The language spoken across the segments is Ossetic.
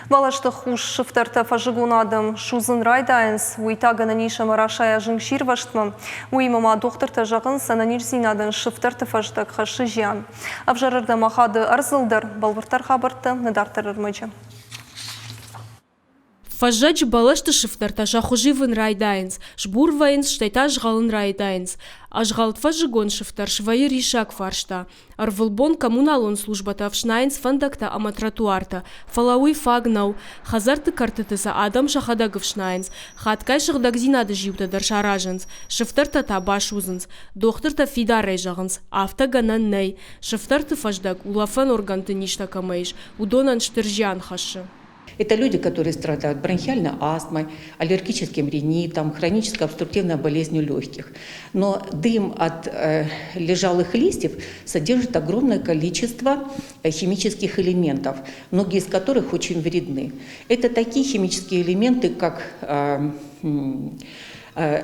Бӕлӕсты хус сыфтӕртӕ фӕззыгон адӕм судзын райдайынц, уый та гӕнӕн ис ӕмӕ расайа зынгсирвӕзтмӕ. Уыимӕ ма дохтыртӕ зӕгъынц, ӕнӕниздзинадӕн сыфтӕрты фӕздӕг хӕссы зиан. Ӕвзӕрырдӕм ахады ӕрдзыл дӕр, бӕлвырддӕр хабӕрттӕ нӕ дарддӕр ӕрмӕджы. Фӕззӕджы бӕлӕсты сыфтӕртӕ сӕ хуыз ивын райдайынц, сбур вӕййынц, стӕй та згъӕлын райдайынц. Ӕзгъӕлд фӕззыгон сыфтӕр свӕййы риссаг фарста. Ӕрвылбон коммуналон службӕтӕ ӕфснайынц фӕндӕгтӕ ӕмӕ тротуартӕ, фӕлӕ уый фаг нӕу. Хӕдзӕртты кӕртыты сӕ адӕм сӕхӕдӕг ӕфснайынц, хатгай сыгъдӕгдзинады зиутӕ дӕр саразынц, сыфтӕртӕ та басудзынц. Дохтыртӕ фидарӕй зӕгъынц, афтӕ гӕнӕн нӕй. Сыфтӕрты фӕздӕг улӕфӕн органты низтӕ кӕмӕ ис, уыдонӕн стыр зиан хӕссы. Это люди, которые страдают бронхиальной астмой, аллергическим ринитом, хронической обструктивной болезнью легких. Но дым от лежалых листьев содержит огромное количество химических элементов, многие из которых очень вредны. Это такие химические элементы, как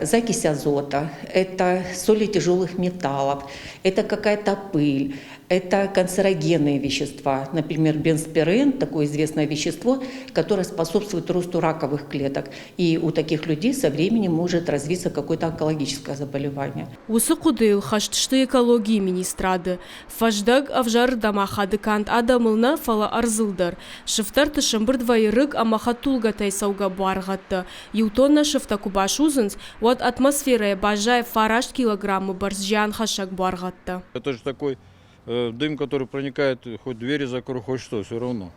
закись азота, это соли тяжелых металлов, это какая-то пыль, это канцерогенные вещества, например, бензпирен, такое известное вещество, которое способствует росту раковых клеток. И у таких людей со временем может развиться какое-то онкологическое заболевание. Уыцы хъуыдыйыл хӕст сты экологийы министрады. Фӕздӕг ӕвзӕрырдӕм ахады канд адӕмыл нӕ, фӕлӕ ӕрдзыл дӕр. Сыфтӕрты сӕмбырд вӕййы рыг ӕмӕ хӕдтулгӕтӕй цӕугӕ буаргъӕдтӕ. Иу тоннӕ сыфтӕ куы басудзынц, уӕд атмосферӕйы баззайы фараст килограммы бӕрц зианхӕссӕг буаргъӕдтӕ. Это же такой дым, который проникает, хоть двери закрой, хоть что, все равно.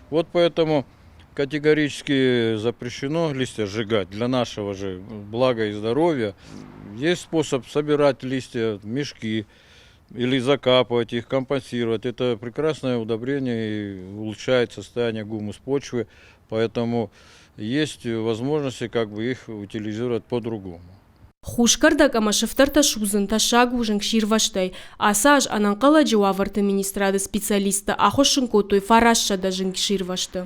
Вот поэтому категорически запрещено листья сжигать для нашего же блага и здоровья. Есть способ собирать листья в мешки или закапывать их, компостировать. Это прекрасное удобрение и улучшает состояние гумус почвы, поэтому есть возможности как бы их утилизировать по-другому. Хус кӕрдӕг ӕмӕ сыфтӕртӕ судзын тӕссаг у зынгсирвӕзтӕй. Ацы аз ӕнӕнхъӕлӕджы уавӕрты министрады специалисттӕ ахуыссын кодтой 900 зынгсирвӕзты.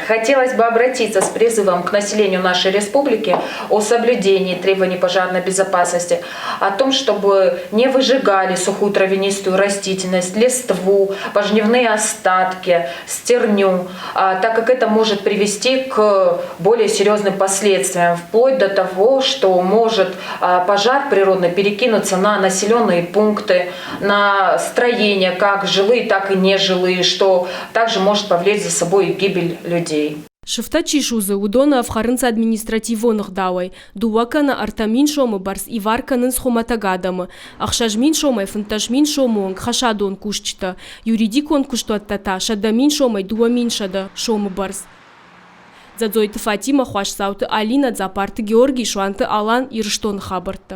Хотелось бы обратиться с призывом к населению нашей республики о соблюдении требований пожарной безопасности, о том, чтобы не выжигали сухую травянистую растительность, листву, пожнивные остатки, стерню, так как это может привести к более серьезным последствиям, вплоть до того, что может пожар природный перекинуться на населенные пункты, на строения, как жилые, так и нежилые, что также может повлечь за собой гибель людей. Сыфтӕ чи судзы, уыдоны ӕфхӕрынц административон ӕгъдауӕй. Дыууӕ кӕнӕ 3000 сомы бӕрц ивар кӕнынц хуымӕтӕг адӕмы. 6000 сомӕй 15 000 сомы онг хӕсадон кусджытӕ, юридикон куыстуӕттӕ та 100 000 сомӕй 2100 сомы бӕрц. Дзӕдзойты Фатимӕ, Хуасдзауты Алинӕ, Дзапарты Георгий, Суанты Алан, Ирыстоны хабӕрттӕ.